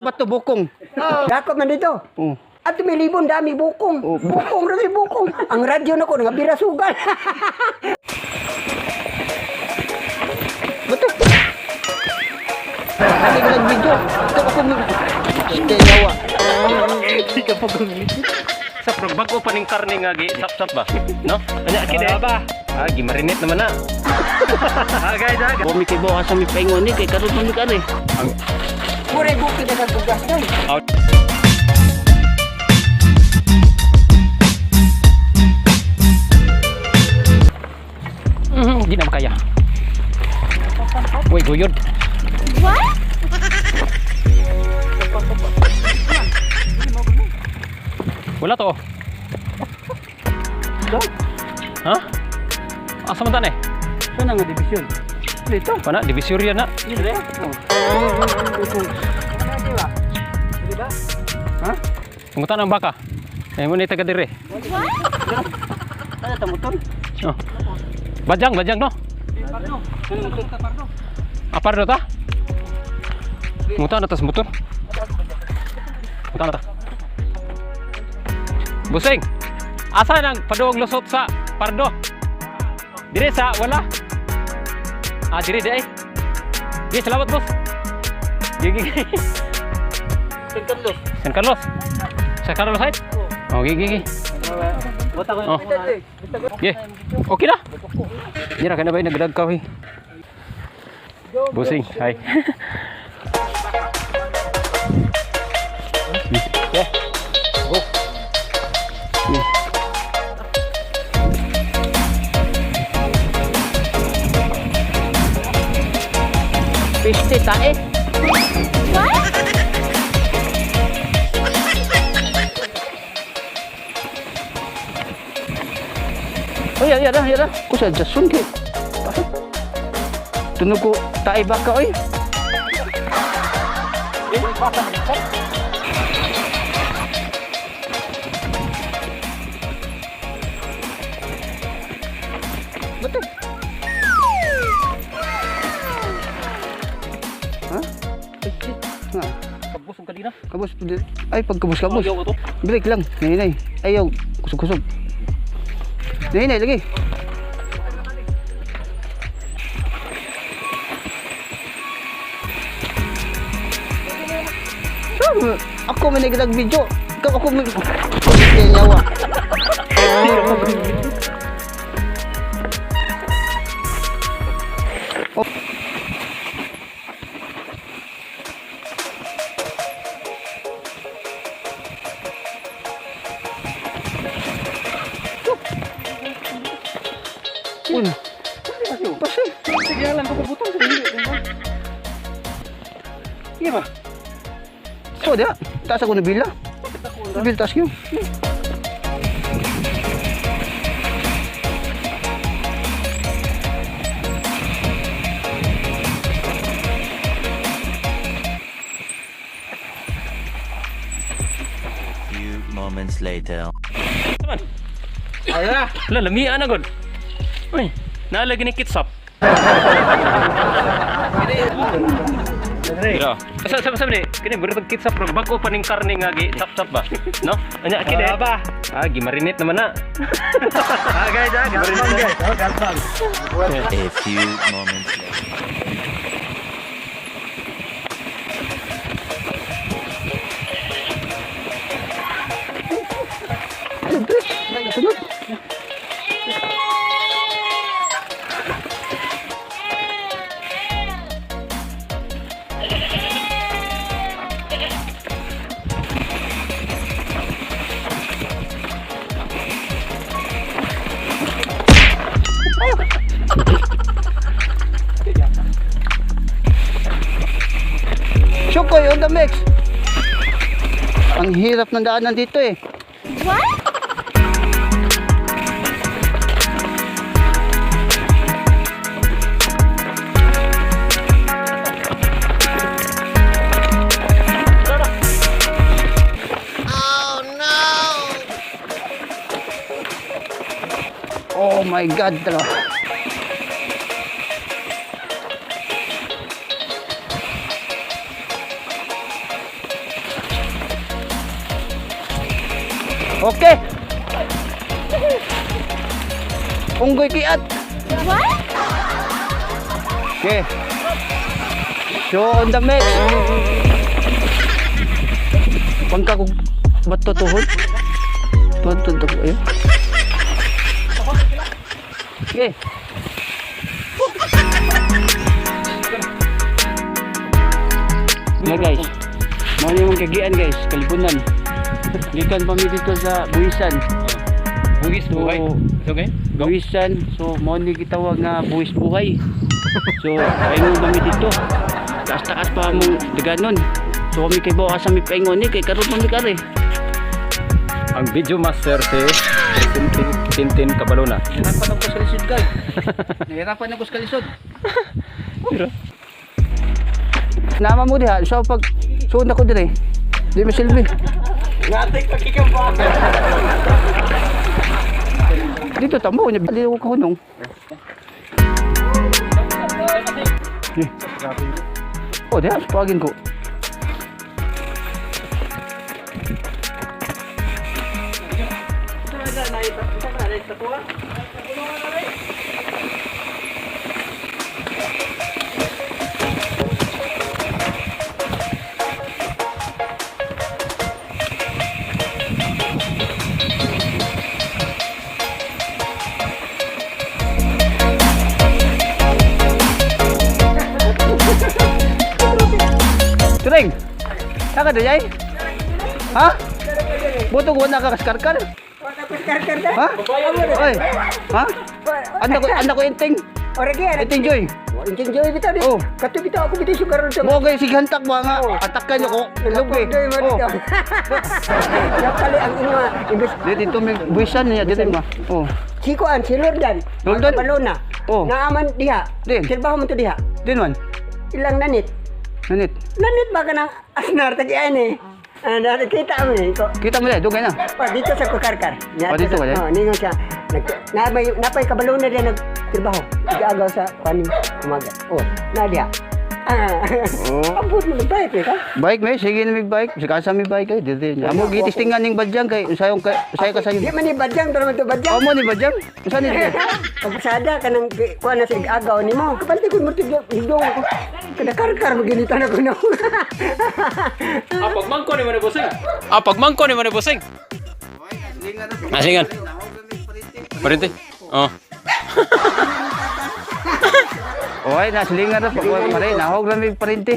Bato bukong. Dako man dito. Oh. At may libon dami bukong. Oh. Bukong rami bukong. Ang radyo na ko nga bira sugal. Bato. Hindi ko nag-video. Ikaw ako Kaya yawa. Di ka pa Sa prog bago pa ning karne nga gi sap-sap ba? No? Anya kini ba? Ah, gimarinate naman na. Ah, guys, ah. Bumi kay bo asa mi paingon ni kay karon man mi kare. Mura bukid na bugas day. Out. Di na makaya. Uy, guyod. What? Wala to. Ha? Asa man tan eh? Saan ang division? Dito. Pana, divisoria na. Dire. Oh. Ha? Pangutan ang baka. Eh mo ni taga dire. Ano ta motor? Oh. Bajang, bajang no. Apardo ta? Mutan atas motor. Mutan ta. Busing. Asa nang paduong lusot sa Pardo? Dire sa wala. Ah, dire di ay. Di, salamat boss. Gigi. Gigi. San Carlos. San Carlos. San Carlos side? Oh, gigi gigi. Bata ko. Oh. Yeah. Okay na. Nira ka na ba nagdag ka eh. Busing, hi. Yeah. Go. Yeah. Piste tae. What? Oh, ya, ya dah, ya dah. Ko sa Jason kay. Tunog ko tae baka oy. Betul. Ha? Ha. Kabus ang kanina. Kabus. Ay, pagkabus-kabus. Ayaw to. Break lang. Nahinay. Ayaw. Kusog-kusog. Nahinay lagi. Saan? Ako may nagdag video. Ikaw ako may... Kaya yawa. Oh. Uy. Pasi. Sige lang ko butong sa dili. Iya ba? So, dia. Taas ako nabila. Nabil taas yun. Few moments later. Saman. Ala. Wala lamian na gud. Uy, naalagi ni kitsap. Dira. Sa sa sa ni, kini beri tag kitsap rog bago pa ning karne nga gi sap-sap ba. No? Anya kini. ba? Ah, gimarinate naman na. Ah, guys, ah, gimarinate. A few moments later. Sunod. Shukoy on the mix. Ang hirap ng daanan dito eh. What? Oh my God, dalawa. Okay. Unggoy kiat. What? Okay. Show on the mix. Pangka kog bato tuhod. Tuhod tuhod ako ayo. Okay. Nga guys. Mao ni mong kagian guys, kalibunan. Gikan pa mi dito sa Buisan. Bugis So, buhay. Okay? Go. Buwisan. So, mao ni gitawag nga buwis buhay. So, paingon kami dito. Taas-taas pa among daganon. So, kami kay bawa sa mi paingon ni kay karon pa mi kare. Ang video master si Tintin Tintin Cabalona. Nahirapan ako sa lisod, guys. Nahirapan ako sa lisod. Pero Nama mo diha, so pag suod ako dire. Di masilbi. Dito tamo nya dili ko kahunong. Eh. Oh, diha pagin ko. Turing. Saka dayay? Ha? Buto ko na ka kaskarkar. Karkar da. Ha? Oy. Ha? Anda ko inting. Ora gi ara. Inting joy. Inting joy bitaw di. Oh. Kato bitaw ako bitaw sugar to. Mo kay sig hantak ba nga atakan ko lubi. Oh. Oh. Napali ang inyo imbes Di dito may buwisan niya dito ba. Oh. si kuan si Lordan. Lordan? Balona. Oh. Naaman diha. Din. Trabaho mo to diha. Din man. Ilang nanit. Nanit. Nanit ba ka ng asnar tagi ani? Ah, nakita mo eh. Ko, Kita mo dai dugay na. pa dito sa kukarkar. Oh, dito ka, eh? Oh, ningon siya. Nag, napay, napay kabalo na diya nagtrabaho. Igaagaw sa kuan umaga. Oh, na diha. Ah. Oh. Abot mo nagbayad eh ka. Bike may sige na may bike. Sikasa may bike ay dito. Amo gitistingan ning badyang kay usayong kay usay ka sayo. Di man ni badyang pero man to badyang. Amo ni badyang. Usa ni dito? Pagpasada ka ng kuan na sa igagaw nimo. Kapante ko mo tigyo higdong ako. Kada karkar mo ginitan ako na. Ah, pagmangko ni man bossing. Ah, pagmangko ni man bossing. Asingan. Parente. Oh. Oy, nasilingan ra pa pare, nahog ra may parente.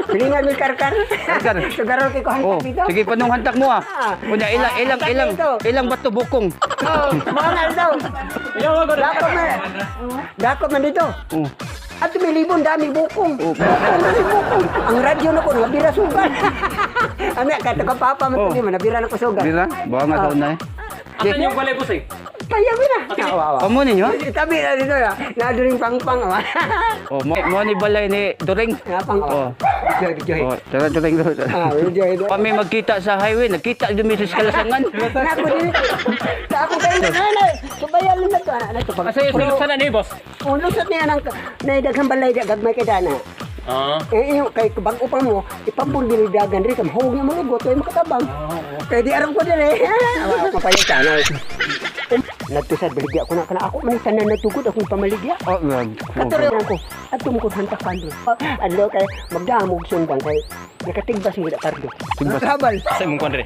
Pilingan mi karkar. Karkar. Sugaron kay ko Oh, hantak dito. sige panong hantak mo ah. Unya ilang ilang Hantak ilang dito. ilang bato bukong. Oh, mga na daw. Dako man. Dako man dito. Oh. At may libon, dami bukong. Oh. Bukong, dami bukong. Ang radyo na ko, nabira sugal. Ano, kahit ka papa man Oh. oh. nabira na ko sugal. Dira, bawa nga taon na eh. Asan yung balay bossing? Kaya mo na. Awa, awa. Amo ninyo? ah? Tabi na dito na. Naduring pangpang. Awa. Oh, mo, mo ni balay ni During. Nga pang. Oh. Video, video. Oh, tara During. During. Ah, video, video. Kami magkita sa highway, nagkita dumi sa Kalasangan. Nako din. Sa ako kayo na na. Subayan na to. Ano to? Asa yung sana ni boss? Ulusot niya ng naidaghang balay di gagmay kay dana. Ah. Eh, iyo, kay bag pa mo, ipambol dili dagan ri kam huwag nga malugot kay makatabang. Kay di aram ko dili. Awa papayo ka na. Nagtusad baligya ko na kana ako man tanan nagtugod akong pamaligya. Oh, wag. Katuro ko. Ato mo ko hantakan do. Adlaw kay magdamog sundang kay nakatigbas mo da pardo. Tigbas. Habal. Asa imong kuan dire?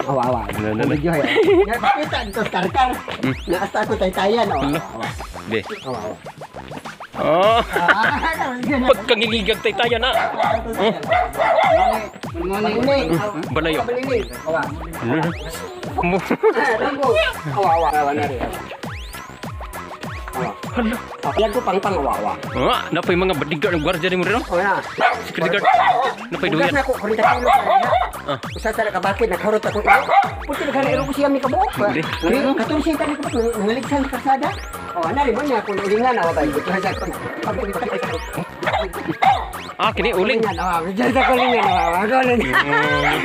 Awa awa. Ano, ano, ano? Video ya. Nakita dito sa karkar. Naasta ko taytayan awa. Awa Di. awa. awa. Oh. Ah, Pagkangingigag tay tayo na. Oh. Balini. Balayo. Balini. Awa. Mo. Rambo. Awa awa awa na rin. Awa. Hala. Ayan ko pangpang awa awa. Ah, napay mga bodyguard ng gwardiya ni mo rin. O na. Security guard. Napay Ugas duyan. na ko, 40 kilo. Ah. Usa sa nakabakit, nagharot ako. Puti na iro ko siya may kabuok. Hindi. Katong siya kani kabuok, nangaligsan sa kasada. O, ana rin mo niya, kung ulingan, awa ba? Ah, kini uling. Ulingan, awa. Diyan sa kulingan, awa. Awa, kulingan.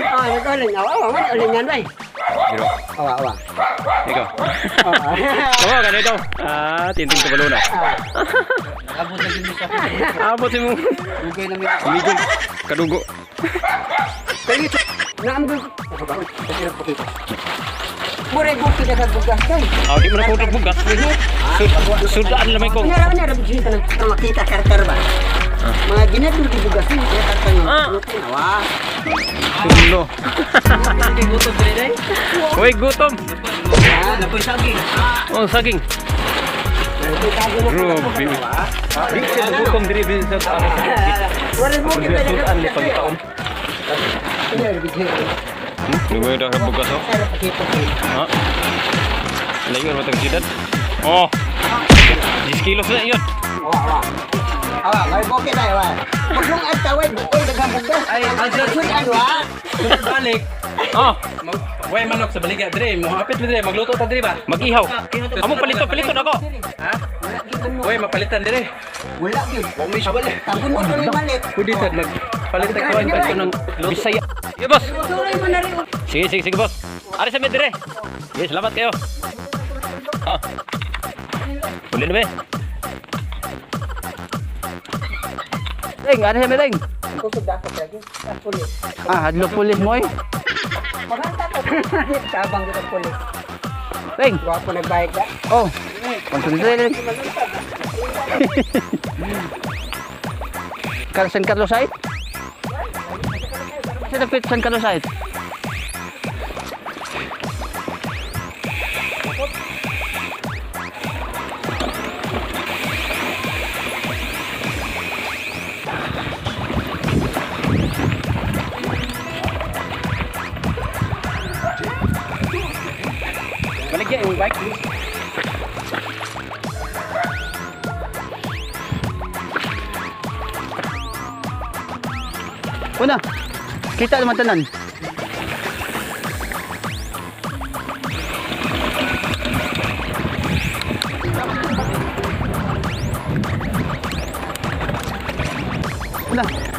Awa, kulingan, awa, awa. Ulingan, bay. Pero, Awa, awa. ikaw. Awa. Kamu kan ikaw. Ah, Tintin Cabalona. Abot na dumi sa Abot mo. dugay na mi. Amigo. Kadugo. Naam gyud. Murag bukid ka bugas kay. Ah, di mo na kudog bugas. Sudaan lamay ko. Kunyara kunyara bigyan ka ng ang makita karkar ba. Mga ginadul di bugas ni karkar nga. Wa. Tulo. Uy, gutom. Oh, saging. Grabe. Di siya gutom diri sa ano. Murag bukid ka Sudaan ni pagkaon. Kunyara bigyan. Lumayo daw bugas oh. Sarap pakita ko. Ha? Layo ra tag siyudad. Oh. 10 kilos na yun. Wa wa. Awa, may bukid ay wa. Maglung at tawid buoy daghang bugas. Ay, sudan wa. Balik. Oh, Way manok sa baligya dre, mo hapit mi dre, magluto ta dre ba? mag-ihaw. Among palito, palito ako. Ha? Way mapalitan dre. Wala gyud. Tapon mo tuloy malit. Pwede sad magpalit ta kuan pag kunong luto. Bisaya. Sige, boss. Tuloy mo na rin. Sige, sige, sige, boss. Ari sa dire. Yes, salamat kayo. Ah. Uli na be. Deng, ano siya Deng? Kusog dapat lagi. Ah, pulis. Ah, hadlok pulis mo eh. Paganta ko. Tabang kita pulis. Deng. Gwapo nagbayad ka. Oh. Pagsunod. Kar San Carlos side? Sa dapit San Carlos side? Baligya yung bike. Una. Kita naman tanan. Una.